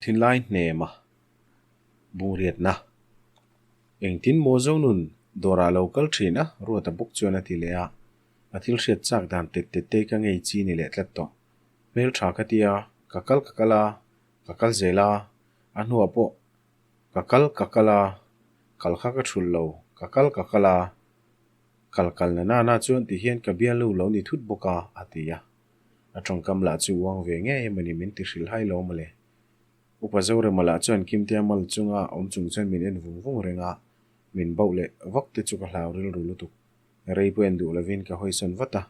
Thinlai hnema bungriatna. Engtin maw Zonun dawrah lo kal thin a? Ruata bawk chuan a ti leh a. A thil hriat chak dan tet tet te ka ngei chi ni leh tlat tawh. Hmel tha ka ti a, ka kal ka kal a, ka kal zel a, a hnuah pawh ka kal ka kal a, kal kha ka thulh lo, ka kal ka kal a, kal kal na na na chuan ti hian ka bialnu lo ni thut bawk a, a ti a. A tawngkam lah chu uang ve ngei emaw ni min ti hrilh hai lo mawle. Upa Zorema lah chuan Kimtea mal chunga awm chung chuan min en vung vung reng a, min bauh leh vak te chu ka hlau rilru lutuk. Rei pawh en duh lovin ka hawisawn vat a.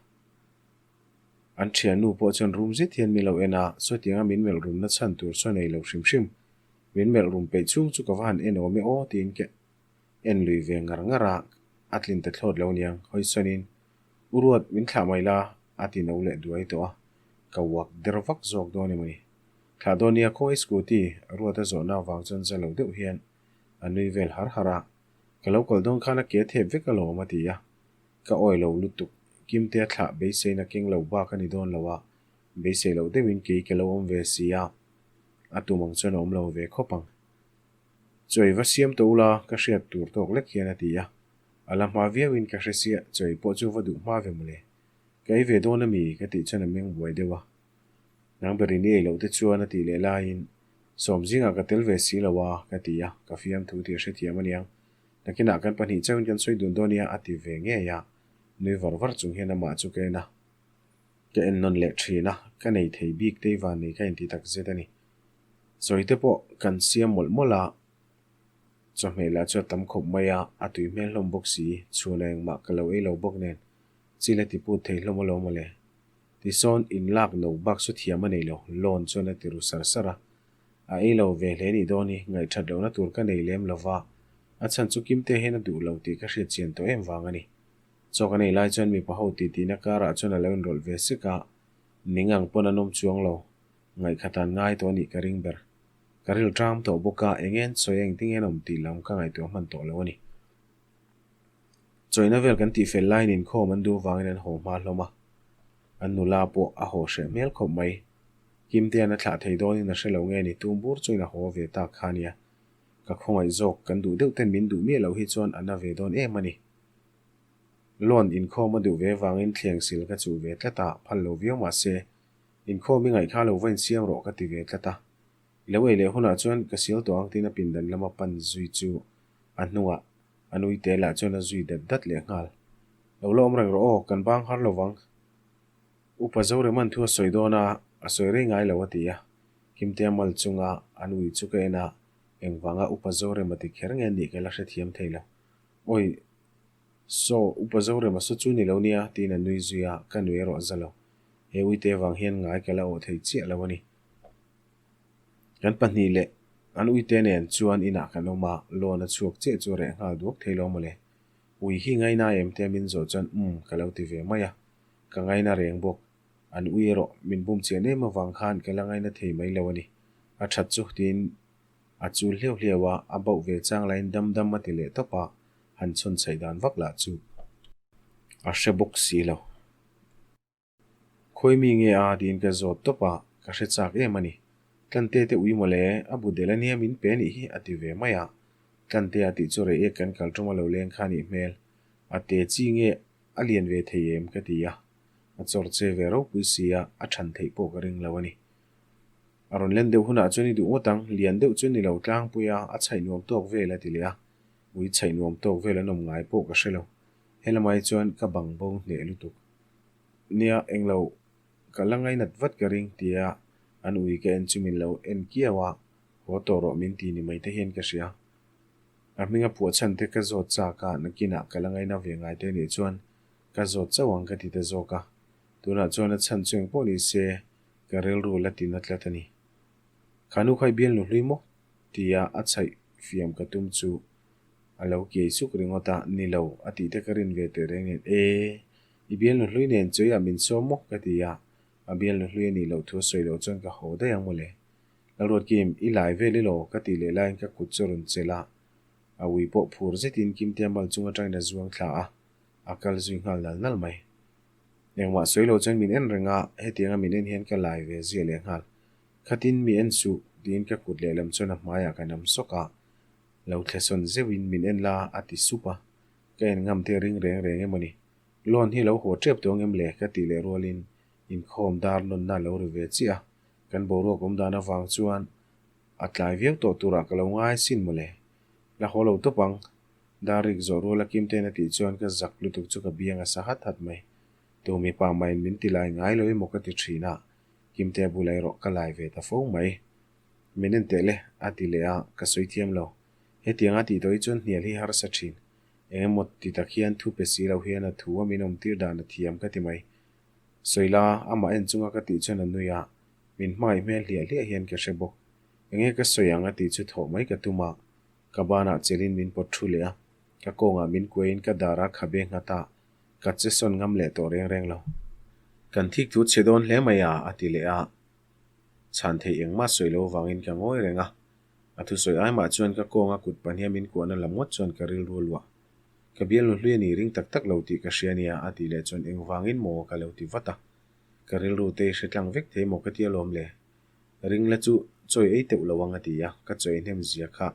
An thiannu pawh chuan rum zet hian min lo en a, sawtianga min melh rumna chhan tur saw nei lo hrim hrim. Min melh rum peih chhung chu ka va han en awm e aw tiin ka en lui ve ngar ngar a, a tlin ta thlawt lo niang, hawisawnin U Ruat, min thlah mai la, a ti no leh duai tawh a, ka uak der vak zawk dawn em a ni. Thlah dawn nia khawngaih scooty Ruata zawhna avang chuan za lo deuh hian a nui vel har har a, ka lo kal dawn khan a ke thep vek alawm a ti a, ka awi lo lutuk, Kimtea thlah beiseina keng lo bak a ni dawn lo a, beisei loh deuhin kei ka lo awm ve si a, a tum ang chuan a awm lo ve khawp ang. Chawi va siam tawh ula ka hriat tur tawk lek hian a ti a, A la hma viauin ka hre sia, chawi pawh chu va duh hma ve mawle. Ka ei ve dawn ami? Ka tih chuan a meng buai deuh a. Nang berin i ei loh te chuan a tih leh laiin, Sawm zingah ka tel ve si lo a, ka ti a, ka fiamthu tih a hrethiam aniang. Nakinah kan pahnih chauhin kan sawi dun dawn nia a ti ve ngei a, nui var var chung hian amah chu ka en a. Ka en nawn leh thin a, ka nei thei bik tei van nei kha inti tak zet a ni. Sawi te pawh kan siam mawlh mawlh a. Chawhmeh lah chu a tam khawp mai a, a tui hmel hlawm bawk si, chhun a engmah ka lo ei lo bawk nen, chil a ti put thei hlawm alawm mawle. Tisawn in lak no bak chu thiam a nei lo, loan chuan a ti ru sar sar a. A ei lo ve hle nih dawn hi, ngaihthat lohna tur ka nei lem lo va, a chhan chu Kimte hian a duh lo tih ka hriat chian tawh em vang a ni. Chaw kan ei lai chuan mipa ho titihna karah chuan a lo inrawlh ve sek a, ning ang pawn an awm chuang lo, ngaihkhatan ngai tawh a nih ka ring ber. Ka ril ṭam tawh bawk a, eng en sawi eng tinge an awm tih lam ka ngaihtuah hman tawh lo a ni. Chawihna vel kan tih fel laiin inkhawm an duh vangin an haw hma hlawm a, an nula pawh a haw hreh hmel khawp mai. Kimtea'n a thlah thei dawnin a hre lo nge ni, tum bur chuin a haw ve tak kha nia. Ka khawngaih zawk, kan duh deuh ten min duh miah loh hi chuan a na ve dawn em a ni. Loan inkhawm a duh ve vangin thleng sil ka chuh ve tlat a, phal lo viau mah se, Inkhawm i ngaih kha lo va insiam rawh ka ti ve tlat a. I lo ei leh hunah chuan ka sial tawh ang tiin a pindan lama pan zui chu a hnungah a nui te lah chuan a zui dat dat leh nghal. Lo la awm reng rawh aw, kan bang har lo vang. Upa Zoreman thu a sawi dawn a, a sawi rei ngai lo a ti a. Kimtea mal chunga a nui chu ka en a, engvanga Upa Zorema ti kher nge nih ka la hrethiam thei lo. Awi, saw, Upa Zorema saw chu ni lo nia tiin a nui zui a, ka nui erawh za lo. He uite avang hian ngai ka la awh thei chiah lo a ni. Kan pahnih leh an uite nen chuan inah kan awm a, loan a chhuak chiah chu a reh nghal duak thei lo mawle. Ui hi ngaina em te min zawh chuan umm ka lo ti ve mai a, ka ngaina reng bawk. An ui erawh min bum chian em avang khan ka la ngaina thei mai lo a ni. A that chu tiin a chul hliau hliau a, a bauh ve chang lahin dam dam a ti leh tawp a, han chhawn chhaih dan vak lah chu a hre bawk si lo. Khawi mi nge a tiin ka zawt tawp a, ka hre chak em a ni. Tlante te ui mawle, a bu del ania min pe nih hi a ti ve mai a. Tlante a tih chu rei ek kan kal tum a lo leng kha nih hmel. A te chi nge a lian ve thei em ka ti a. A chawr che ve ropui si a, a than theih pawh ka ring lo a ni. A rawn len deuh hunah chuan i duh ngawt ang, lian deuh chu ni lo tlangpui a, a chhaih nuam tawk vel a ti leh a. Ui chhaih nuam tawk vel an awm ngai pawh ka hre lo. Helamai chuan ka bang bo hneh lutuk. Nia, englo ka la ngainat vat ka ring tia an ui ka en chu min lo en kiau a, haw tawh rawh min ti ni mai te hian ka hria. A hminga phuah chhan te ka zawt chak a, nakinah ka la ngaina ve ngai te nih chuan ka zawt chauh ang ka ti ta zawk a. Tunah chuan a chhan chu engpawh ni se ka rilru la ti na tlat a ni. Khanu kha i bialnu hlui maw? tia a chhaih fiam ka tum chu A lo kiai suk ringawt a, Ni lo, a tih te ka rin ve teh reng nen, E, i bialnu hlui nen chawiah min sawm maw? ka ti a, a bialnu hlui a nih loh thu a sawi loh chuan ka haw daih ang mawle. Lalruatkim, i lai vel i law? ka tih leh laiin ka kut chu a rawn chelh a, a ui pawh phur zetin Kimtea mal chung atangin a zuang thla a, a kal zui nghal nal nal mai. Engmah sawi loh chuan min en reng a, hetianga min en hian ka lai ve zia leh nghal. Khatin mi en suh, Tiin ka kut lehlam chuan a hmaiah ka nam sawk a, lo thlesawn zeuhin min en la a ti sup a, ka en ngam te ring reng reng emaw ni. Loan hi lo haw tep tawh ang em le? Ka tih leh rualin inkhawm dar nawnna a lo ri ve chiah a, kan boruak awm dan avang chuan a tlai viau tawh turah ka lo ngai sin mawle. La haw lo tawp ang. Dar rik zawh ruala Kimtein a tih chuan ka zak lutuk chu ka biang a sa hat hat mai. Tu mipa mahin min ti lai ngai lo emaw ka ti thin a, Kimtea bulah erawh ka lai ve ta fo mai. Min en teh le, a ti leh a, ka sawi thiam lo. Hetianga tih tawh hi chuan hnial hi harsa thin. Eng emaw ti tak hian thu pe si lo hian a thu a min awm tir dan a thiam ka ti mai. Sawi la, amah en chunga ka tih chuan a nui a, min hmangaih hmel hliah hliah hian ka hre bawk. Enge ka sawi ang a tih chu thawh mai ka tum a, ka banah chelin min pawt thu leh a, ka kawngah min kuaiin ka dar a khabe nghat a, ka che sawn ngam leh tawh reng reng lo. Kan thik thu chhe dawn hle mai a, a ti leh a. Chhan theih engmah sawi lo vangin ka ngawi reng a. A thusawi ai mah chuan ka kawnga kut pahniha min kuahna lam ngawt chuan ka rilru a luah. Ka bialnu hlui a ni ring tak tak lo tih ka hria nia, a tih leh chuan engvangin maw ka lo ti vat a. Ka rilru te i hre tlang vek thei maw ka ti alawm le. Ring la chu chawi ei teuh lo ang a ti a, ka chawi hnem zia kha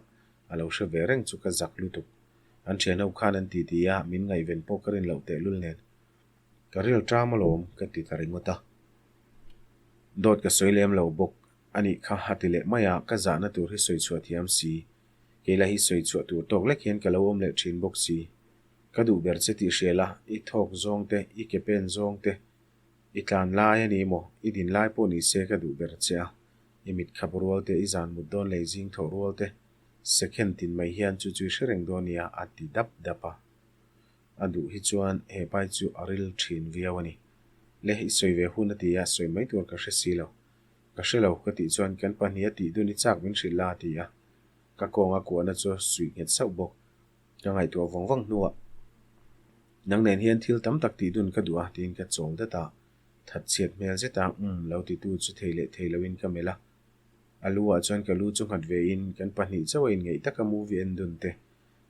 a lo hre ve reng chu ka zak lutuk. An thian ho khan an ti ti a, min ngaihven pawh ka rin loh tehlul nen. Ka ril ṭam alawm ka ti ta ringawt a. Dawt ka sawi lem lo bawk a nih kha a ti leh mai a, ka zahna tur hi sawi chhuah thiam si. Kei la hi sawi chhuah tur tawk lek hian ka lo awm leh ṭhin bawk si. Ka duh ber che tih hria la, i thawk zawng te, i ke pen zawng te, i tlan lai a ni maw, i din lai pawh ni se ka duh ber che a, i mit khap rual te, i zan mut dawn lei zing thawh rual te, second tin mai hian chu chu i hre reng dawn nia a ti dap dap a. A duh hi chuan he pai chu a ril thin viau a ni. Le, i sawi ve hun a ti a, sawi mai tur ka hre si lo. Ka hre lo, ka tih chuan kan pahnih a tih dun i chak min hrilh la a ti a. Ka kawnga kuahna chu suih nghet sauh bawk. Ka ngaihtuah vang vang hnuah, Nang nen hian thil tam tak tih dun ka duh a, tiin ka chawl dat a. That chhiat hmel zet a, umm, lo titu chu thei leh thei loin ka melh a. A lu ah chuan ka lu chu nghat vein kan pahnih chauh a inngeih taka movie en dun te,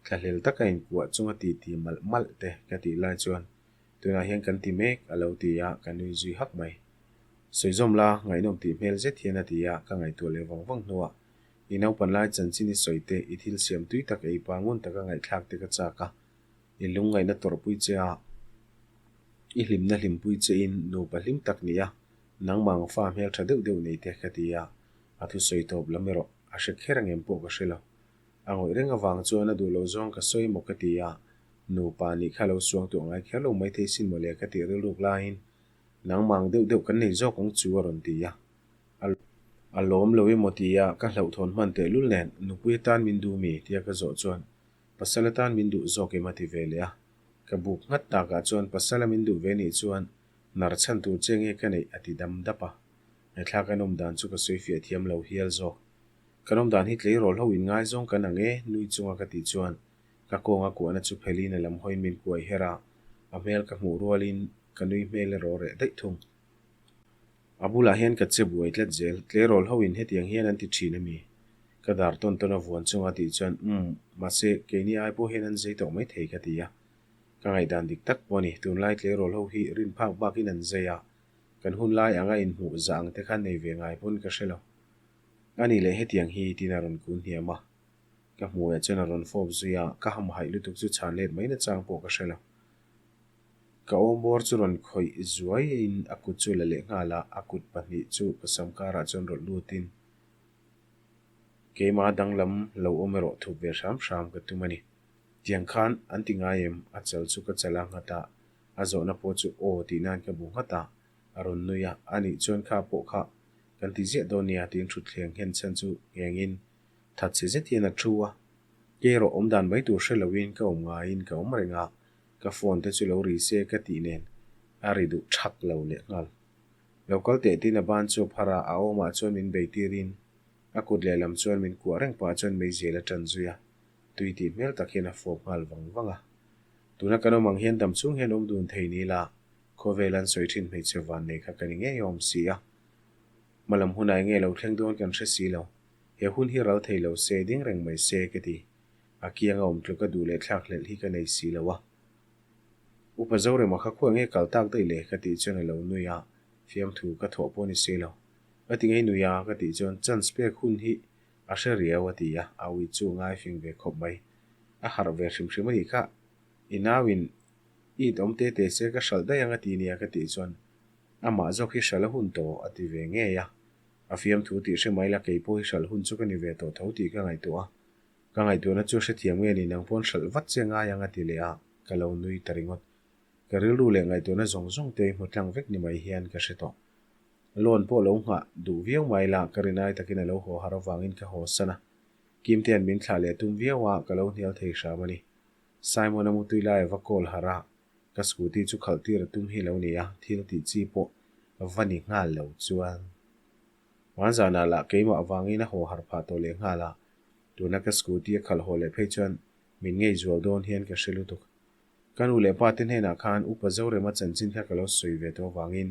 Thlahlel taka inkuah chunga titi malh malh te ka tih lai chuan tunah hian kan ti mek a lo ti a, ka nui zui hak mai. Sawizawm la, ngaihnawm tih hmel zet hian a ti a, ka ngaihtuah leh vang vang hnuah i naupan lai chanchin i sawi te, i thil siam tui tak ei pa ngun taka ngaihthlak te ka chak a, i lungngaihna tawrhpui che a, i hlimna hlimpui che in nupa hlim tak ni a, nangmah ang fa hmeltha deuh deuh nei te ka ti a, a thusawi tawp lam erawh a hre kher angem pawh ka hre lo. A ngawih reng avang chuan a duh loh zawng ka sawi maw ka ti a, nupa nih kha lo suang tuah ngai kher lo maithei sin mawle ka tih rilruk laiin nangmah ang deuh deuh kan nei zawk ang chu a rawn ti a. A lawm lo emaw ti a, ka hlauhthawn hman tehlul nen nupui atan min duh mi tia ka zawh chuan pasal atan min duh zawk em a ti ve leh a. Ka buk nghat takah chuan pasala min duh ve nih chuan nar chhan tur che nge ka neih a ti dam dap a. Ngaihthlak an awm dan chu ka sawi fiah thiam lo hial zawk. Kan awm dan hi tleirawl ho in ngaizawng kan ang e, nui chunga ka tih chuan ka kawnga kuahna chu phelin a lam hawiin min kuai her a, a hmel ka hmuh rualin ka nui hmel erawh reh daih thung. A bulah hian ka che buai tlat zel, tleirawl ho in hetiang hian an ti thin a mi? Ka dar tawn tawn a vuan chunga tih chuan umm, mahse keini ai pawh hian an zei tawh mai thei ka ti a. Ka ngaihdan dik tak pawh a ni, tunlai tleirawl ho hi rin phak bakin an zei a, kan hun lai anga inhmuh zah ang te kha nei ve ngai pawn ka hre lo. A nih leh hetiang hi tiin a rawn kun hniam a, ka hmuhah chuan a rawn fawp zui a, ka hamhaih lutuk chu chhan let mai nachang pawh ka hre lo. Ka awmbawr chu rawn khawih zuaiin a kut chu la leh nghal a, a kut pahnih chu ka sam karah chuan rawlh lutin keimah danglam lo awm erawh thup ve hram hram ka tum a ni. Tiang khan an ti ngai em? A chal chu ka chal a nghat a, a zawhna pawh chu aw tih nan ka bu nghat a, a rawn nui a, a nih chuan kha pawh kha kan ti ziah dawn nia tiin thutthleng nghen chhan chu nghengin thatchhe zet hian a thu a, kei erawh awm dan mai tur hre loin ka awm ngaiin ka awm reng a, ka phone te chu lo ri se ka tih nen a ri duh thak lo leh nghal. Lo kal teh tiin a ban chu a phar a, a awmah chuan min bei tirin a kut lehlam chuan min kuah reng pah chuan meizial a tan zui a, tui tih hmel tak hian a fawp nghal vang vang a. Tuna kan awm ang hian dam chung hian awm dun thei ni la, Khawvel an sawi thin hmeichhe van nei kha ka ni ngei awm si a. Hmalam hunah enge lo thleng dawn kan hre si lo. He hun hi ral thei lo se, ding reng mai se ka ti. A kianga awm tluk a duh leh thlak hlelh hi ka nei si lo a. Upa Zorema kha khaw enge kal tak daih le ka tih chuan a lo nui a, fiamthu ka thawh pawh ni si lo. Ka ti ngei nui a, ka tih chuan chance pek hun hi a hre riau a ti a, a ui chu ngai fing ve khawp mai. A harh ve hrim hrim a nih kha. I nauin it awm te te se ka hralh daih ang a ti nia ka tih chuan amah zawk hi hralh a hun tawh a ti ve ngei a. A fiamthu tih hre mai la kei pawh hi hralh hun chu ka ni ve tawh tho tih ka ngaihtuah a. Ka ngaihtuahna chu hrethiam nge ni nang pawn hralh vat che ngai ang a ti leh a, ka lo nui ta ringawt. Ka rilru leh ngaihtuahna zawng zawng te hmu tlang vek ni mai hian ka hre tawh. Loan pawh lo nghah duh viau mai la, ka rinai takin a lo haw har avangin ka haw san a. Kimtea'n min thlah leh tum viau a, ka lo hnial thei hram a ni. Simon-a mutui lai a va call har a, ka scooty chu khalh tir a tum hi lo ni a, thil tih chi pawh va ni nghal lo chuan. Hmanzanah lah keimah avangin a haw har phah tawh leh nghal a, tuna ka scooty a khalh haw leh phei chuan min ngei zual dawn hian ka hre lutuk. Ka nu leh pa te hnenah khan Upa Zorema chanchin kha ka lo sawi ve tawh avangin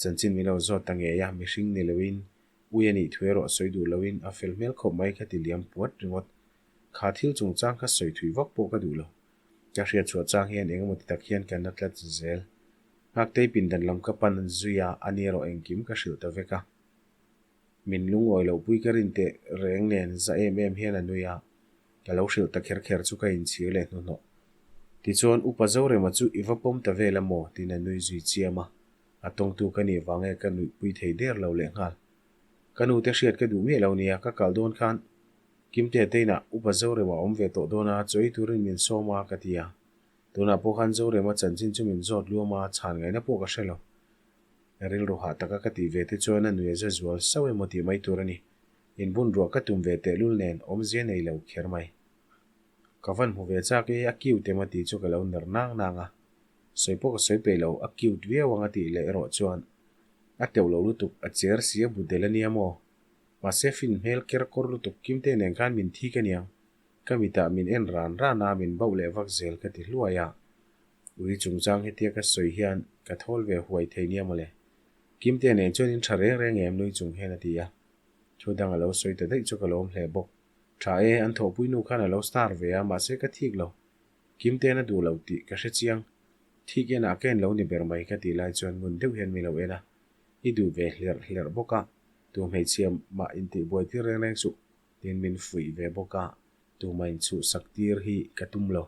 chanchin min lo zawt ta ngei a, mihring ni loin ui a nih thu erawh sawi duh loin a fel hmel khawp mai ka ti liam puat ringawt. Kha thil chungchang kha sawi thui vak pawh ka duh lo. Ka hriat chhuah chang hian engemaw ti tak hian ka na tlat zel. Nghaktei pindan lam ka pan zui a, ani erawh engkim ka hrilh ta vek a. Min lungawi loh pui ka rin teh reng nen za em em hian a nui a, ka lo hrilh ta kher kher chu ka inchhir leh hnuhnawh. Tichuan, Upa Zorema chu i va pawm ta vel a maw? tiin a nui zui chiam a, a tawngtu ka nih vang nge ka nuih pui thei der lo leh nghal. Ka nute hriat ka duh miah lo nia, ka kal dawn khan Kimte teinah Upa Zorema a awm ve tawh dawn a, chaw ei turin min sawm a ka ti a. Tunah pawh khan Zorema chanchin chu min zawt luam a, chhan ngaihna pawh ka hre lo. Rilru hah taka ka tih ve te chuan a nui a za zual sauh emaw tih mai tur a ni. Inbun ruah ka tum ve tehlul nen awmzia nei lo kher mai. Ka van hmu ve chak e, a cute emaw tih chu ka lo ner nang nang a. Sawi pawh ka sawi peih lo, a cute viau ang a tih leh erawh chuan a teuh lo lutuk, a cher si a bu del a nia maw? Mahse fin hmel ker kawr lutuk Kimte nen khan min thik aniang. Ka mitah min en ran ran a, min bauh leh vak zel ka ti hluai a. Ui chungchang hetia ka sawi hian ka thawl ve huai thei nia mawle. Kimte nen chuan in tha reng reng em nui chung hian a ti a. Thu dang a lo sawi ta daih chu ka lawm hle bawk. Tha e, an thawhpui nu khan a lo star ve a, mahse ka thik lo. Kimte'n a duh lo tih ka hre chiang. Thik enah ka en lo ni ber mai ka tih lai chuan ngun deuh hian mi lo en a. I duh ve hlerh hlerh bawk a, tu hmeichhia mah intihbuai tir reng reng suh tiin min fuih ve bawk a, tumah inchhuhsak tir hi ka tum lo.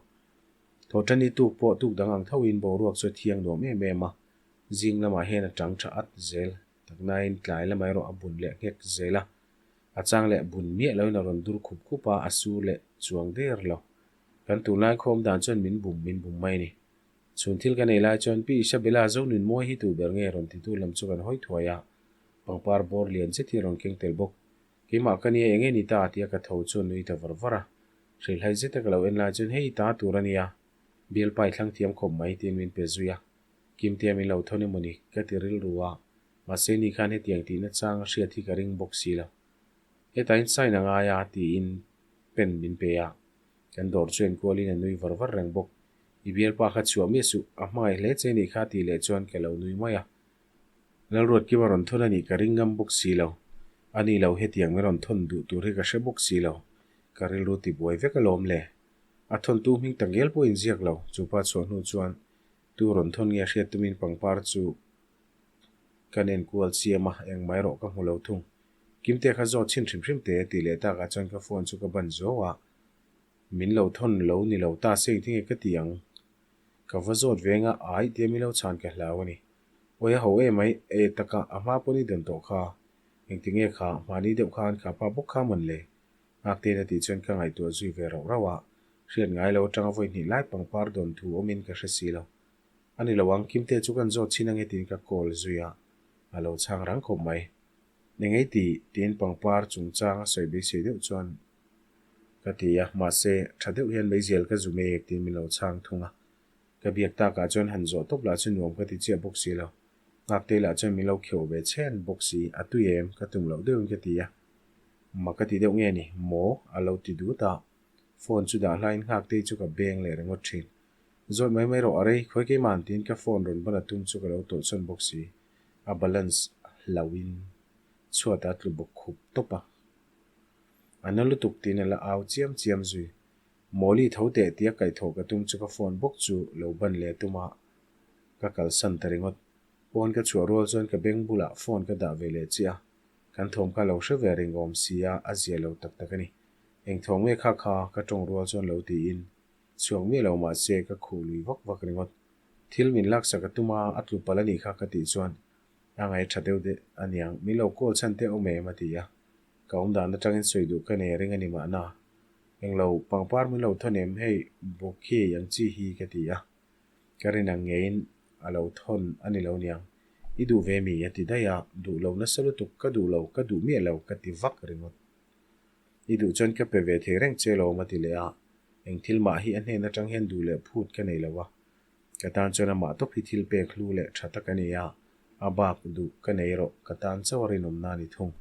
Thawhṭani tuk pawh tuk dang ang thoin boruak chu a thiang nuam em em a, zing lamah hian a ṭang ṭha at zel taknain tlai lamah erawh a bun leh nghek zel a, a chang leh bun miah loin a rawn dur khup khup a, a sur leh chuang der lo. Kan tunlai khawm dan chuan min bum min bum mai a ni. Chhun thil ka nei lai chuan Pi Isabella Zonunmawi hi tu ber nge rawn titu lam chu kan hawi thuai a, pangpar bawr lian zet hi a rawn keng tel bawk. Keimah ka nia eng nge ni ta tia ka tho chu a nui ta var var a. Hrilhhai zeta ka lo en lai chuan hei ta tur a nia, bialpa i thlang thiam khawp mai tiin min pe zui a. Kimtea min lo thawn emaw ni ka ti rilru a, mahse ni khan hetiang tihna chang a hriat hi ka ring bawk si lo. Hetah in sign a ngai a tiin pen min pe a, kan dawr chu enkualin a nui var var reng bawk. I bialpa kha chhuah miah suh, a hmangaih hle che nih kha tih leh chuan ka lo nui mai a. Lalruatkima rawn thawn a nih ka ring ngam bawk si lo. A ni lo, hetiang min rawn thawn duh tur hi ka hre bawk si lo. Ka rilru ti buai vek alawm le. A thawntu hming ta ngel pawh inziak lo, chu pa chhuah hnu chuan tu rawn thawn nge hriat tumin pangpar chu kan enkual chiam a, engmah erawh ka hmu lo thung. Kimte kha zawt chhin hrim hrim teh tih leh takah chuan ka phone chu ka ban zuau a, min lo thawn lo ni lo ta se engtin nge ka ti ang? Ka va zawt veng a, ai tia min lo chhan ka hlau a ni. Awi a ho em mai, e taka a hma pawn i dawn tawh kha, engti nge kha, hmani deuh khan kha pa bawk kha mawn le? Ngaktein a tih chuan ka ngaihtuah zui ve rauh rauh a, hriat ngai lo atanga vawi hnih lai pangpar dawn thu awmin ka hre si lo. A ni lo ang, Kimte chu kan zawt chhin ange tiin ka call zui a, a lo chhang rang khawp mai. Ni ngei ti, tiin pangpar chungchang a sawi beisei deuh chuan ka ti a, mahse tha deuh hian meizial ka zu mek tiin min lo chhang thung a. Ka biak takah chuan han zawh tawp lah chu nuam ka ti chiah bawk si lo. Nghaktei lah chuan min lo kheuh ve chhen bawk si, a tui em? Ka tum loh deuhin ka ti a. Ma ka ti deuh nge ni? Maw? A lo ti dut a. Phone chu dah hlaiin Nghaktei chu ka beng leh ringawt thin. Zawt mai mai rawh a rei, khawi keimah tiin ka phone rawn ban a tum chu ka lo tawlhsawn bawk si. A balance hlauhin chhuat a tlu bawk khup tawp a. A na lutuk tiin a la au chiam chiam zui. Mawli tho teh tia kaihthawh ka tum chu ka phone bawk chu lo ban leh tum a, ka kalsan ta ringawt. Pawn ka chhuah rual chuan ka beng bulah phone ka dah ve leh chiah a. Kan thawm kha lo hre ve reng awm sia, a zia lo tak tak a ni. Eng thawm nge kha kha ka tawng rual chuan lo tiin chhuak miah lo mahse ka khuh lui vak vak ringawt. Thil min laksak a tum a, a tlu palh a nih kha ka tih chuan a ngaih tha deuh deuh a niang, min lo call chhan teh awm em a ti a. Ka awm dan atangin sawi duh ka nei ring a ni mahna. Englo pangpar min lo thawn em hei bouquet ang chi hi ka ti a. Ka rin ang ngeiin a lo thawn a ni lo niang. I duh ve mi? a ti daih a, duh lo nasa lutuk, ka duh lo, ka duh miah lo ka ti vak ringawt. I duh chuan ka pe ve thei reng che lawm a ti leh a, eng thil mah hi a hnen atang hian duh leh phut ka nei lo a, ka tan chuan amah tawp hi thil pek hlu leh tha tak a ni a, a bak duh ka nei erawh ka tan chauh a rinawmna a ni thung.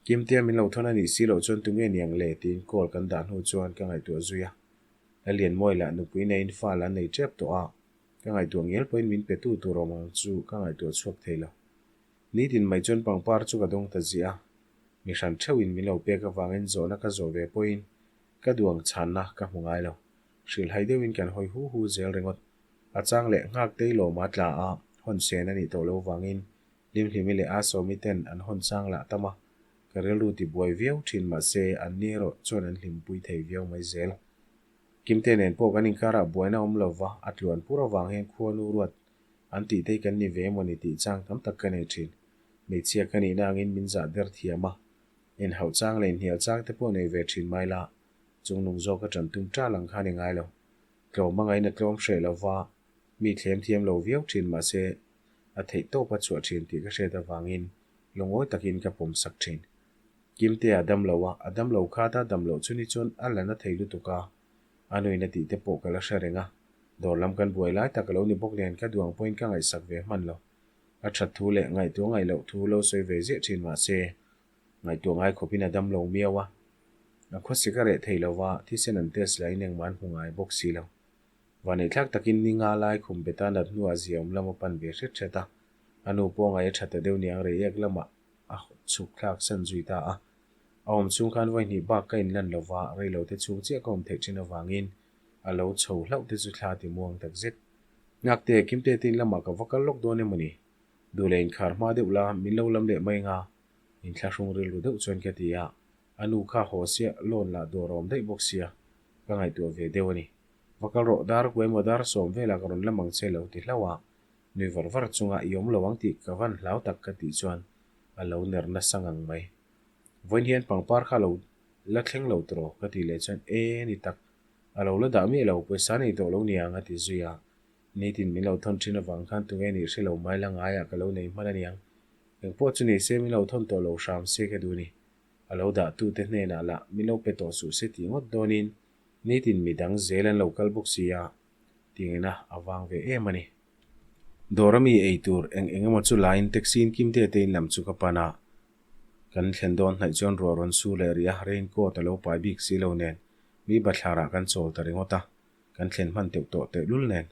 Kimtea min lo thawn a nih si loh chuan tunge niang le tiin call kan dah hnu chuan ka ngaihtuah zui a, Lalianmawi lah nupui neiin fal an nei tep tawh a, ka ngaihtuah ngial pawhin min pe tu tur awm ang chu ka ngaihtuah chhuak thei lo. Nitin mai chuan pangpar chu ka dawng ta ziah a, mi hran theuhin min lo pek avangin zawhna ka zawh ve pawhin ka duang chhanna ka hmu ngai lo. Hrilhhai deuhin kan hawi hu hu zel ringawt. A chang leh nghak tei lawma tla a, hawn sen a nih tawh lo vangin Hlimhlimi leh Asawmi ten an hawn chang lah tam a, ka rilru ti buai viau thin mahse an ni erawh chuan an hlimpui thei viau mai zel. Kimte nen pawh kan inkarah buaina awm lova a tluan pur avang hian khuanu ruat An tih te hi kan ni ve emaw ni tih chang tam tak ka nei thin. Hmeichhia ka nihna angin min zah der thiam a, inhauh chang leh inhnial chang te pawh nei ve thin mai la, chungnung zawk a tan tum tal ang kha ni ngai lo. Tlawm a ngaina tlawm hreh lo va, mi thlem thiam lo viau thin mahse a theih tawp a chhuah thin tih ka hriat avangin lungawi takin ka pawm sak thin. Kimtea a dam lo a, a dam lo khat a dam loh chu ni chuan a la na thei lutuk a, A nuin a tih te pawh ka la hre reng a, dawr lam kan buai lai tak a lo ni bawk nen ka duang pawhin ka ngaihsak ve hman lo. A that thu leh ngaihtuah ngaih loh thu lo sawi ve ziah thin mah se, ngaihtuah ngai khawpin a dam lo miau a. A khawsik a reh thei lo va, thisen an test lahin engmah an hmu ngai bawk si lo. Vaneihthlak takin ni nga lai khum beta nat hnuah ziaawm lam a pan ve hret hret a, a nu pawh ngaih a tha ta deuh niang reiek lamah a chhuk thlak san zui ta a. A awm chhung khan vawi hnih bak ka inlan lo va, reilo te chhung chiah ka awm theih thin avangin a lo chho hlauh te chu thla ti muang tak zet. Ngakte, Kimte te in lamah ka va kal lawk dawn emaw ni? Duh leh inkhar hma deuh la, min lo lam leh mai nga? Inthlahrung rilru deuh chuan ka ti a, a nu kha haw sia, loan lah dawr a awm daih bawk sia, ka ngaihtuah ve deuh a ni. Va kal rawh, dar ku emaw dar sawm velah ka rawn lam ang che lo ti hlauh a, nui var var chunga i awm lo ang tih ka van hlau tak ka tih chuan a lo ner nasa ngang mai. Vawiin hian pangpar kha lo la thleng lo tawh ka tih leh chuan e ni tak, a lo la dah miah lo, pawisa nei tawh lo niang a ti zui a. Nitin min lo thawn thin avang khan tunge nih hre lo mai la ngaiah ka lo nei hman aniang. Engpawh chu ni se min lo thawn tawh lo hram se ka duh ni. A lo dah tute hnenah lah min lo pe tawh suh se tih ngawt dawnin nitin midang zel an lo kal bawk si a. Tingena a vang ve em a ni. Dawr ami ei tur eng eng emaw chu laiin taxi in Kimte te in lam chu ka pan a. Kan thlen dawn hnaih chuan ruah rawn su leh rih a, rain coat a lo pai bik si lo nen mi bathlarah kan chawl ta ringawt a, kan thlen hman teuh tawh tehlul nen.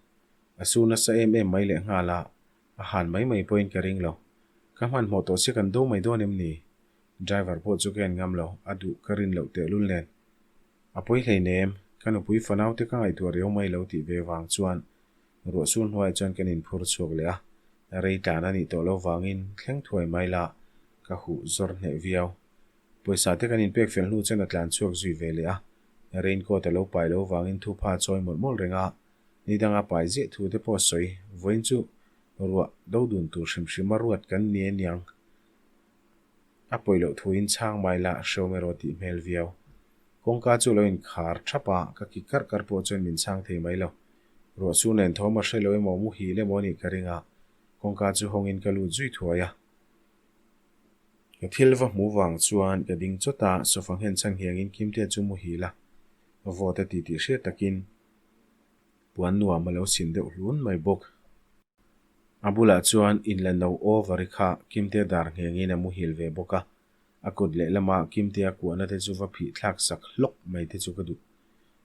A su nasa em em mai leh nghal a, a han mai mai pawhin ka ring lo. Ka hmanhmawh tawh sia kan do mai dawn em ni? Driver pawh chu ka en ngam lo, a duh ka rin loh tehlul nen. A pawi hleinem, ka nupui fanaute ka ngaihtuah riau mai lo tih ve vang chuan ruah sur hnuaiah chuan kan inphur chhuak leh a, rei tlan a nih tawh lo vangin thleng thuai mai la ka huh zawr hneh viau. Pawisa te kan inpek fel hnu chuan a tlan chhuak zui ve leh a, raincoat a lo pai lo vangin thupha a chawi mawlh mawlh reng a, ni danga pai ziah thu te pawh a sawi, vawiin chu ruah do dun tur hrim hrim a ruat kan ni aniang. A pawi loh thuin chhang mai la hreawm erawh tih hmel viau. Kawngka chu lo inkhar thap a, ka ki karh karh pawh chuan min chhang thei mai lo. Ruah sur nen thawm a hre lo emaw muhil emaw a nih ka ring a, kawngka chu hawngin ka lut zui thuai a. Ka thil va hmu vang chuan ka ding chawt a, sofa nghen chhan hiangin Kimtea chu muhil a, vawt a ti tih hriat takin puan nuam a lo sin deuh hlun mai bawk. A bulah chuan inla no over-i kha Kimtea dar nghengin a muhil ve bawk a, a kut lehlama Kimtea kuahna te chu va phih thlak sak hlawk mai te chu ka duh.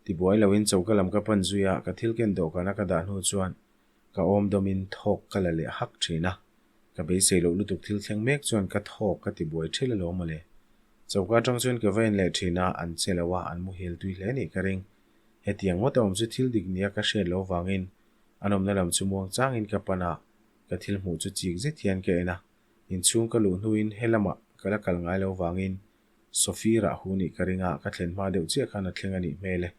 Tibuai loin choka lam ka pan zui a, ka thil ken dawhkana ka dah hnu chuan ka awm dawmin thawk ka la leh hak thin a, ka beisei loh lutuk thil thleng mek chuan ka thawk ka tibuai thil alawm mawle. Choka atang chuan ka va en leh thin a, an che lo a, an muhil tui hle nih ka ring. Hetiang ngawt a awm chu thil dik nia ka hriat loh vangin An awmna lam chu muang changin ka pan a, ka thil hmuh chu chik zet hian ka en a. Inchhung ka luh hnuin he lamah ka la kal ngai lo vangin Sophie rah hu nih ka ring a, ka thlen hma deuh chiah khan a thleng a nih hmel e.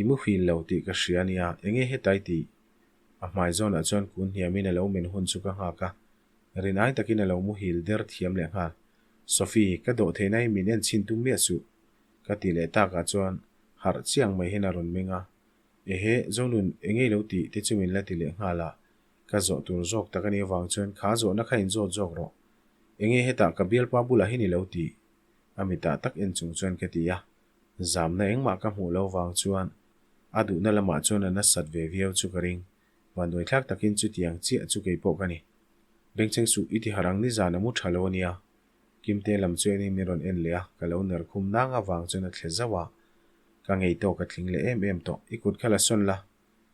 I muhil lo tih ka hria nia, enge hetai tih? A hmai zawnah chuan kun hniamin a lo men hun chu ka nghak a, rin ai takin a lo muhil der thiam leh nghal. Sophie, ka dawh theihna hi min en chhin tum miah suh, ka tih leh takah chuan harh chiang mai hian a rawn meng a. Ehe, Zonun, enge i lo tih te chu min la ti leh nghal a, ka zawh tur zawk tak a nih avang chuan kha zawhna kha inzawt zawk rawh. Enge hetah ka bialpa bulah hian i lo tih? A mitah tak en chung chuan ka ti a. Zamna engmah ka hmuh lo vang chuan a duhna lamah chuan a nasat ve viau chu ka ring. Vanduaithlak takin chutiang chiah chu kei pawh ka ni. Bengcheng suh i ti harh ang nizan a mu tha lo a nia. Kimte lam chu enin min rawn en leh a, ka lo ner khum nang avang chuan a thle zauh a. Ka ngei tawh ka tling leh em em tawh. I kut kha la sawn la.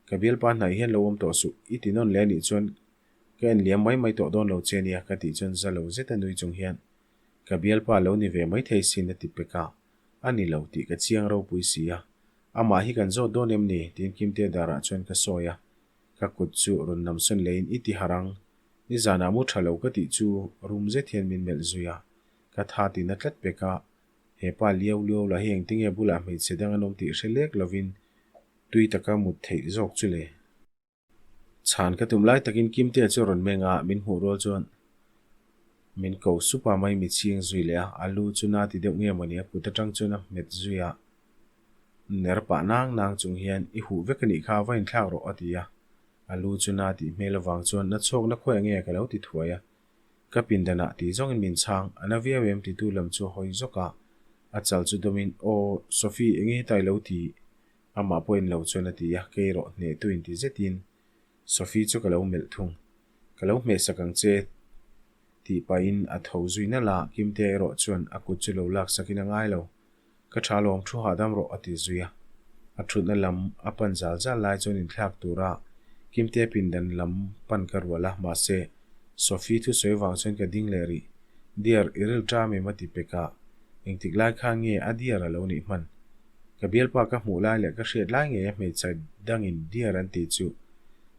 Ka bialpa hnaih hian lo awm tawh suh. I ti nawn leh a nih chuan ka en liam mai mai tawh dawn lo che nia ka tih chuan za lo zet a nui chung hian ka bialpa lo ni ve mai thei sin a ti pek a. A ni lo tih ka chiang ropui si a, amah hi kan zawt dawn em ni? tiin Kimte darah chuan ka sawi a, ka kut chu rawn namsawn leiin i ti harh ang, nizanah mu tha lo ka tih chu rum zet hian min melh zui a, ka tha ti na tlat pek a, he pa liau liau lah hi engtinge bulah hmeichhe dang an awm tih hre lek lovin tui taka mut theih zawk chu le. Chhan ka tum lai takin Kimtea chu a rawn meng a, min hmuh rual chuan min ko sup a, mai mi chhing zui leh a, a lu chu na ti deuh nge mawni a kut atang chuan a hmet zui a, ner pah nang nang chung hian i huh vek a nih kha va inthlak rawh a ti a, a lu chu na tih hmel avang chuan na chhawk na khawiah nge ka lo ti thuai a, ka pindanah tih zawngin min chhang, a na viau em titu lam chu a hawi zawk a, a chal chu dawmin aw Sophie enge hetai lo ti Amah pawhin lo chuan a ti a, kei erawh hnehtu inti zetin Sophie chu ka lo melh thung. Ka lo hmehsak ang che tih pahin a tho zui nalh a, Kimtea erawh chuan a kut chu lo laksakin a ngai lo. Ka tha lawm thu hahdam rawh a ti zui a. A thutna lam a pan zal zal lai chuan inthlak tura Kimtea pindan lam pan ka rual a, mahse Sophie thusawi vang chuan ka ding leh rih. Dear, i ril ṭam em a ti pek a, engtik lai khan nge a dear a lo nih hman? Ka bialpa ka hmuh lai leh ka hriat lai ngei a hmeichhe dangin dear an tih chu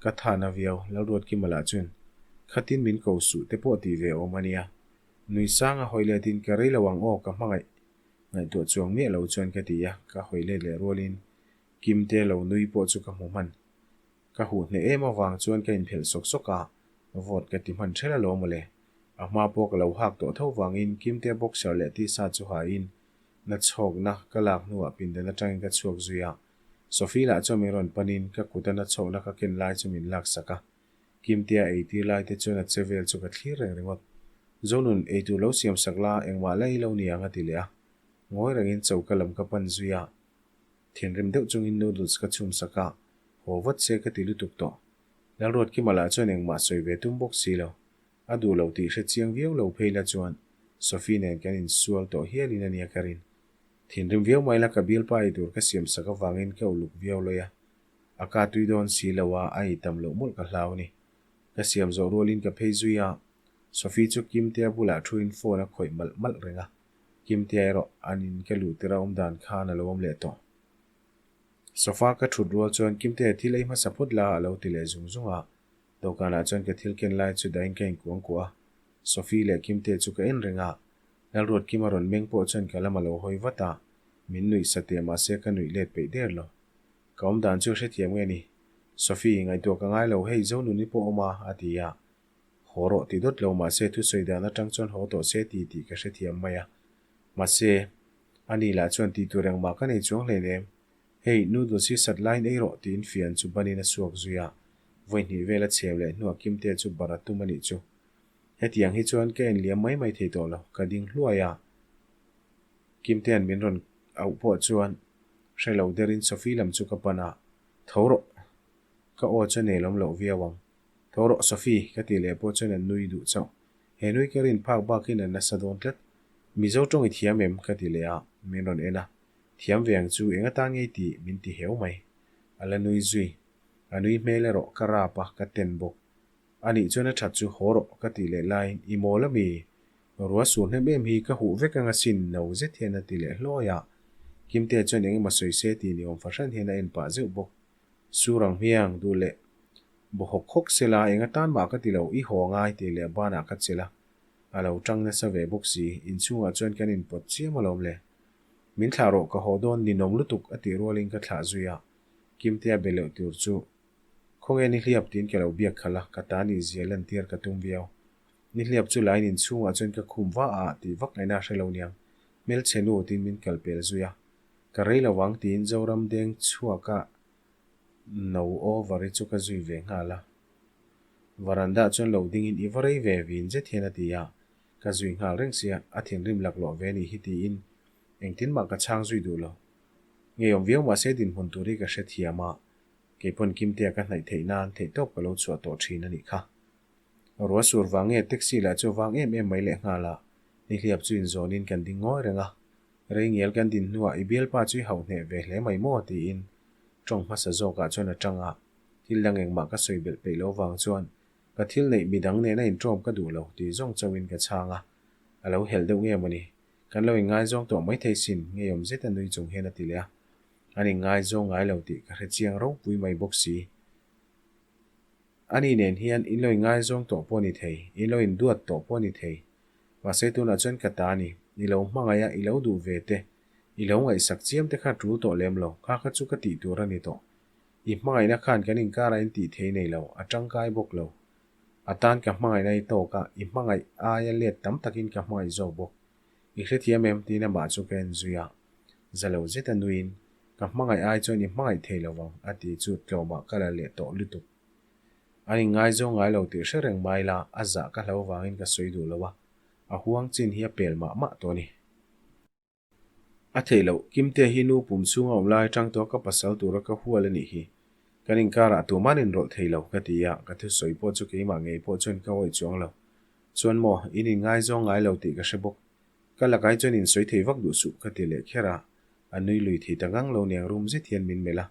ka than a viau, Lalruatkima lah chuan khatin min ko suh te pawh tih ve awm a nia. Nui sang a hawi letin ka rei lo ang aw ka hmangaih ngaihtuah chuang miah lo chuan ka ti a, ka hawi let leh rualin Kimte lo nui pawh chu ka hmu hman. Ka huh hneh em avang chuan ka inphelh sawk sawk a, vote ka ti hman ṭhel alawm mawle. A hma pawh ka lo hak tawh tho vangin Kimte boxer leh t-shirt chu hain na chhawkna ka lak hnuah pindan atangin ka chhuak zui a, Sophie lah chuan min rawn panin ka kuta na chhawkna ka ken lai chu min laksak a, Kimtea eitir lai te chuan a che vel chu ka thlir reng ringawt. Zonun, eitur lo siam sak la, engmah la ei lo niang a ti leh a, ngawi rengin choka lam ka pan zui a, thinrim deuh chungin noodles ka chhum sak a, haw vat se ka ti lutuk tawh. Lalruatkima lah chuan engmah sawi ve tum bawk si lo. A duh lo tih hre chiang viau lo phei la chuan Sophie nen kan insual tawh hialin a nia ka rin. Thinrim viau mai la ka bialpa ei tur ka siam sak avangin ka uluk viau lawi a. A ka tui dawn si lo a, a ei tam loh mawlh ka hlau ni. Ka siam zawh rualin ka phei zui a, Sophie chu Kimtea bulah thuin phone a khawih malh malh reng a. Kimtea erawh an in ka luh tirh a awm dan khan a lo awm leh tawh. Sofa ka thut rual chuan Kimtea thil ei hmasa phawt la a lo ti leh zung zung a. Dawhkanah chuan ka thil ken lai chu dahin ka inkuang kuah a, Sophie leh Kimte chu ka en reng a, Lalruatkima rawn meng pawh chuan ka lam a lo hawi vat a, min nuih sa teh mahse ka nuih let peih der lo. Ka awm dan chu hrethiam nge ni? Sophie, ngaihtuah ka ngai lo, hei Zonuni pawh awm a, a ti a. Haw rawh ti dawt lo mahse thusawi dan atang chuan haw tawh se ti tih ka hrethiam mai a. Mahse, ani lah chuan tih tur engmah ka nei chuang hleinem. Hei, noodles hi sat laiin ei rawh tiin fian chu banin a suak zui a, vawi hnih vel a chhem leh hnuah Kimtea chu bar a tum a nih chu. Hetiang hi chuan ka enliam mai mai thei tawh lo, ka ding hluai a. Kimtea'n min rawn auh pawh chuan hre lo derin Sophie lam chu ka pan a, Tho rawh! Ka aw chu nelawm loh viau ang. Tho rawh Sophie! ka tih leh pawh chuan a nui duh chauh. He nui ka rin phak bakin a nasa dawn tlat. Mizo tawng i thiam em? ka ti leh a, min rawn en a. Thiam ve ang chu eng atan ngei tih min ti heu mai. A la nui zui. A nui hmel erawh ka rap a, ka ten bawk. A nih chuan a that chu haw rawh ka tih leh laiin i mawl a mi? Rua sur hnem em hi ka huh vek anga sin no zet hian a ti leh hlawi a. Kimtea chuan eng emaw sawi se tih ni awm fahran hian a en pah zeuh bawk. Sur ang hmiang duh leh baw hawk hawk sela eng atan mah ka ti lo, i haw angai tih leh banah ka chelh a. A lo tang nasa ve bawk si, inchhungah chuan kan inpawt chiam alawm le. Min thlah rawh ka haw dawn ninawm lutuk a tih rualin ka thlah zui a, Kimtea be leuh tur chu Khawnge Nihliap tiin ka lo biak khalh a, ka ta nih zia lantir ka tum viau. Nihliap chu line inchhungah chuan ka khum va a tih vak ngaihna a hre lo niang, hmelchhe nu tiin min kal pel zui a. Ka rei lo vang tiin Zoram deng chhuaka no over hi chu ka zui ve nghal a. Varanda chuan lo dingin i va rei ve vin zet hian a ti a, ka zui nghal reng sia, a thinrim laklawh ve ni hi tiin engtin mah ka chhang zui duh lo. Ngeiawm viau mahse dinhmun tur hi ka hrethiam a, keipawn Kimtea ka hnaih theih nan theihtawp ka lo chhuah tawh thin a nih kha. Ruah sur vang nge taxi lah chu vang em em mai lehnghal a, nihliap chu inzawnin kan ding ngawi reng a. Rei ngial kan din hnuah i bialpa chu i hauh hneh ve hle mai maw? tiin tawng hmasa zawkah chuan a tang a, thil dang engmah ka sawi belh peih lo vang chuan ka thil neih midang nena inṭawm ka duh lo tih zawng chauhin ka chhang a, a lo helh deuh nge mawni? Kan lo inngaizawng tawh maithei sin, ngeiawm zeta nui chung hian a ti leh a, an inngaizawng ngai lo tih ka hre chiang ropui mai bawk si. Ani nen hian in lo inngaizawng tawh pawh a ni thei, in lo induat tawh pawh a ni thei. Mahse tunah chuan ka ta a ni, i lo hmangaih a, i lo duh ve te, i lo ngaihsak chiam te kha tul tawh lem lo, kha kha chu ka tih tur a ni tawh. I hmangaihna khan kan inkarah in tih thei nei lo, a tangkai bawk lo. A tan ka hmangaihna i tawk a, i hmangaih aia let tam takin ka hmangaih zawk bawk. I hrethiam em? tiin amah chu ka en zui a. Za lo zeta nuiin, Ka hmangaih ai chuan i hmangaih thei lo vang, a ti chu tlawmah ka la leh tawh lutuk. An inngaizawng ngai lo tih hre reng mai la, a zah ka hlo vangin ka sawi duh lo a, a huang chin hi a pel mah mah tawh a ni. A theih loh, Kimtea hi nu pum chhunga awm lai atang tawh ka pasal tura ka hual a nih hi. Kan inkarah tuman inrawlh thei lo, ka ti a, ka thusawi pawh chu keimah ngei pawh chuan ka awih chuang lo. Chuan maw, in inngaizawng ngai lo tih ka hre bawk. Ka lakah hi chuan insawi thei vak duh suh, ka ti leh kher a, a nui lui thei ta ngang lo niang rum zet hian min melh a.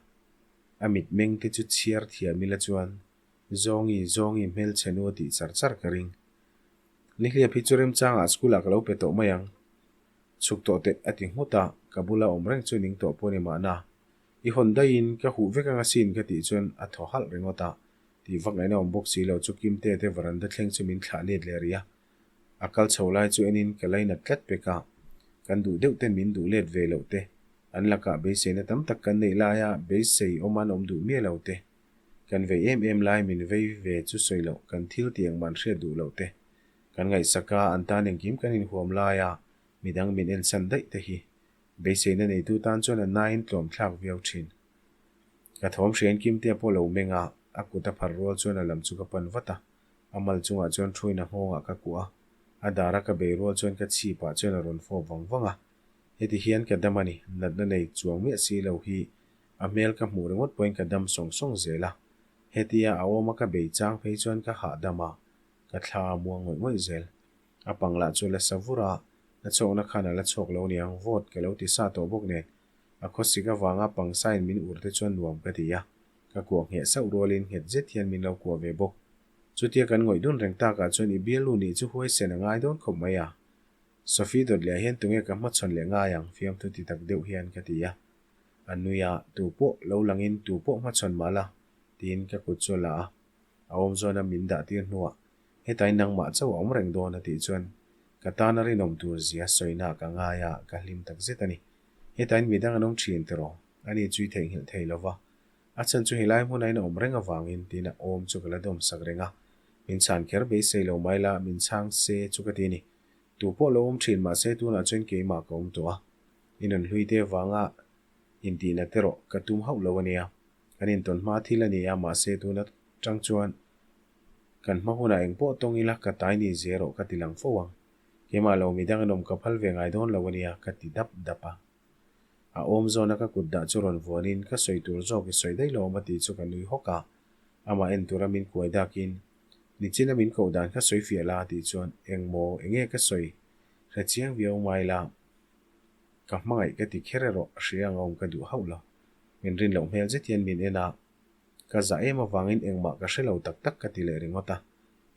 A mitmeng te chu chhiar thiam ila chuan Zawngi, Zawngi hmelchhe nu a tih char char ka ring. Nihliap hi chu remchangah school ah ka lo pe tawh mai ang. Chhuk tawh teh a ti nghut a, ka bula awm reng chu ning tawh pawh ni mahna. I hawn daihin ka huh vek anga sin ka tih chuan a thaw halh ringawt a, tih vak ngaihna awm bawk si lo chu Kimte te varanda thleng chu min thlah let leh rih a. A kal chho lai chu enin ka lainat tlat pek a, kan duh deuh ten min duh let ve loh te, an lakah beiseina tam tak kan neih laia beisei awm an awm duh miah lo te, kan vei em em lai min vei ve chu sawi loh kan thil tih engmah an hriat duh loh te, kan ngaihsak a an tan engkim kan inhuam laia midang min ensan daih te hi beiseina neitu tan chuan a nain tlawm thlak viau thin. Ka thawm hriain Kimtea pawh lo meng a, a kut a phar rual chuan a lam chu ka pan vat a. A mal chungah chuan thuin a nghawngah ka kuah a, a dara ka bei rual chuan ka chhipah chuan a rawn fawp vang vang a. Heti hian ka dam a ni, natna nei chuang miah si lo hi a hmel ka hmuh ringawt pawhin ka dam sawng sawng zel a. Hetia a awma ka bei chang phei chuan ka hahdam a, ka thla a muang ngawih ngawih zel. A pang lah chu la sa vur a, la chhawkna khan a la chhawk lo niang, vawt ka lo ti sa tawh bawk nen, a khawsik avanga pangsain min ur te chuan nuam ka ti a. Ka kuah ngheh sauh rualin nghet zet hian min lo kuah ve bawk. Chutia kan ngawih dun reng takah chuan i bialnu nih chu huaisen a ngai dawn khawp mai a. Sophie dawt leh hian tunge ka hmachhawn leh ngai ang fiamthu ti tak deuh hian ka ti a. A nui a, tu pawh lo langin tu pawh hmachhawn mah la, tiin ka kut chu a la a. A awm zawna min dah tir hnuah hetain nangmah chauh a awm reng dawn a tih chuan ka tana rinawm tur zia sawina ka ngai a, ka hlim tak zet a ni. Hetain midang an awm thin tiraw? Ani chu i theihnghilh thei lo va, a chhan chu helai hmuna in a awm reng avangin tiin a awm chu ka la dawm sak reng a, min chhan kher beisei lo mai la, min chhang se chu ka ti a ni. Tu pawh lo awm thin mahse tunah chuan keimah ka awm tawh a, i nun hlui te avanga intihna te rawh ka tum hauh lo a nia. Kan intawn hma thil a ni a, mahse tuna tang chuan kan hma hunah engpawh tawng ila ka tai ni zel rawh ka ti lang fo ang. Keimah lo midang an awm ka phal ve ngai dawn lo a nia ka ti dap dap a. A awm zawna ka kut dah chu rawn vuanin ka sawi tur zawk i sawi daih lo awm a tih chu ka nui hawk a, amah en tura min kuai dakin Nichina min koh dan kha sawi fiah la a tih chuan engmaw enge ka sawi hre chiang viau mai la, ka hmangaih ka ti kher erawh hria ang awm ka duh hauh lo. Min rin loh hmel zet hian min en a, ka zah em avangin engmah ka hre lo tak tak ka ti leh ringawt a,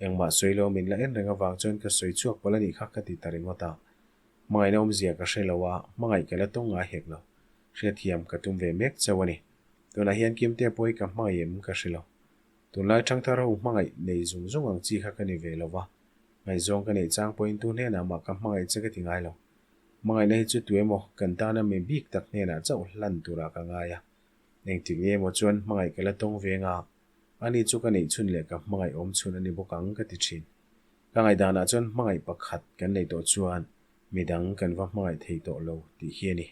engmah sawi lo min la en reng avang chuan ka sawi chhuak palh a nih kha ka ti ta ringawt a. Hmangaihna awmzia ka hre lo a, hmangaih ka la tawng ngai hek lo. Hriatthiam ka tum ve mek chauh a ni. Tunah hian Kimtea pawh hi ka hmangaih em ka hre lo. Tunlai Thangthar ho hmangaih nei zung zung ang chi kha ka ni ve lo va. Ngaihzawng ka neih chang pawhin tu hnenah mah ka hmangaih che ka ti ngai lo. Hmangaihna hi chu tu emaw kan tana mi bik tak hnenah chauh hlan turah ka ngai a. Engtik nge emaw chuan hmangaih ka la tawng ve nga, ani chu ka neih chhun leh ka hmangaih awm chhun a ni bawk ang ka ti thin. Ka ngaihdanah chuan hmangaih pakhat kan neih tawh chuan midang kan va hmangaih thei tawh lo tih hi a ni.